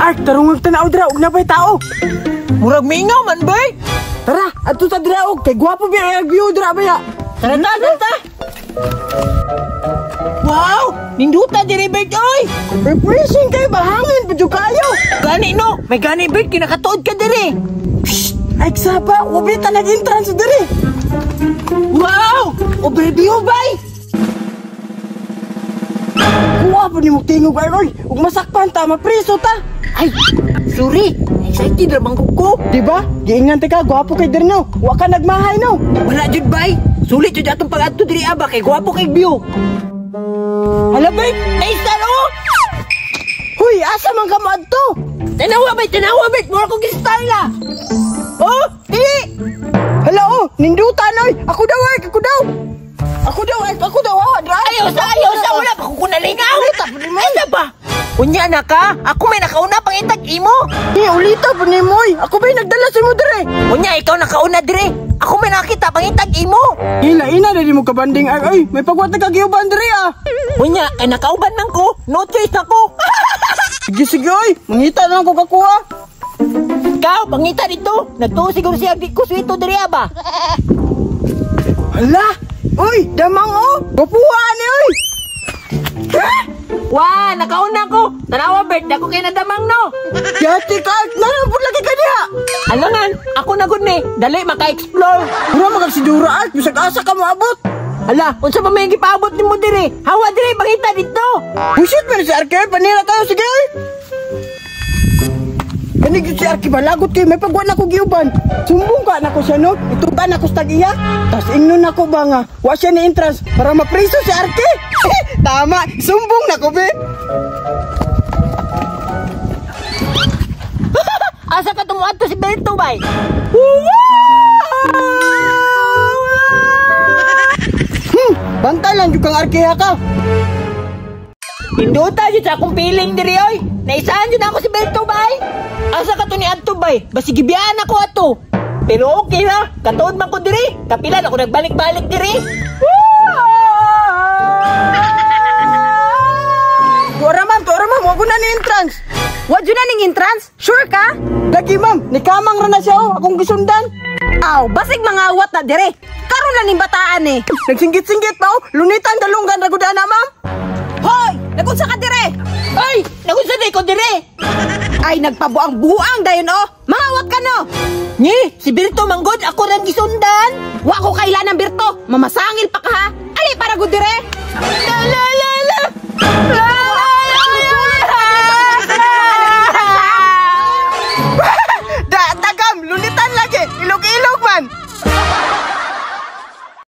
Ark, tarungag tanaw dira og napay tao. Murag mingaw man, bay. Tara, adto ta dira og kay gwapo biya ang view dira baya. Tara ta, tara ta. Wow, ninduta diri, Bert, oy. Refreshing kay bahangin pa jud kayo. Gani no, may gani, Bert, kinakatuod ka diri. Ay, saba, wabi ta nag-entrance diri. Wow, overview, bay. Kuha pa nimo tingog ay oy, ug masakpan ta, mapriso ta. Ay, sorry. Excited ra bang ko. Di ba? Giingan ta ka, gwapo kay diri no. Wa ka nagmahay no. Wala jud, bay. Sulit jud atong pag-adto diri aba kay gwapo kay view. Hala, Bert, naistar oh. Huy, asa man ka moadto? Tanawa, Bert, tanawa, Bert, mura ko gistar la. Oh, dili. Hala oh, ninduta noy. Ako daw ay, ako daw. Ako daw ay, ako daw ah, dra. Ayaw sa, ayaw sa, wala pa ko nalingaw. Ulita pa nimo. Ay, ba? Unya na ka, ako may nakauna pangitag imo. Eh, ulita pa nimo oy. Ako ba'y nagdala sa imo dire? Unya ikaw nakauna dire. Ako may nakita pangitag imo. Ila ina dili mo kabanding ay oy. May pagwat na kagiuban dire ah. Unya kay nakauban man ko, no choice na ko. Sige sige oy, mangita na lang ko kakuha. Ikaw, pangita dito. Nagtuo siguro siya di ko swito diri ba. Hala! Uy, damang oh! Gwapuha ni oy! Wah, nakauna ko. Tanawa, Bert, dako kay nadamang no. Yati ka, nalang po lagi ka diha! Alangan, ako na gud ni. Dali maka-explore. Mura magag si Dura Art, bisag asa ka moabot. Hala, unsa pa may gipaabot nimo diri? Hawa diri, pangita dito. Busit man si Arke, panira tayo, sige oy! Kani gyud si Arke balagot kay may pagwa na ko giuban. Sumbong ka na ko siya no, ituban ako sa tag-iya. Tas ingnon nako ba nga, wa siya ni entrance para mapriso si Arke. Tama, sumbong na ko be. Asa ka tumuadto si Berto bay? Bantay lang jud kang Arke ha ka. Pinduta jud sa akong piling diri oy. Naisaan jud ako si Berto bay. Asa ka to ni adto bay? Basi gibiyaan ako ato. Pero okay ra, katuod man ko diri. Kapilan ako nagbalik-balik diri. Tuara ma'am, wa ko na ni entrance. Wa jud na ning entrance? Sure ka? Lagi ma'am, nikamang ra na siya oh, akong gisundan. Aw, basig mga awat na dire. Karon lang ning bataan eh. Nagsinggit-singgit pa oh, lunitan dalunggan ra gud ana ma'am. Hoy, nagunsa ka dire? Ay, nagunsa day ko dire. Ay, nagpabuang-buang dayon oh. Mangawat ka no. Ni, si Berto manggod ako rang gisundan. Wa ko kailan ng Berto. Mamasangil pa ka ha. Ali para gud dire. La la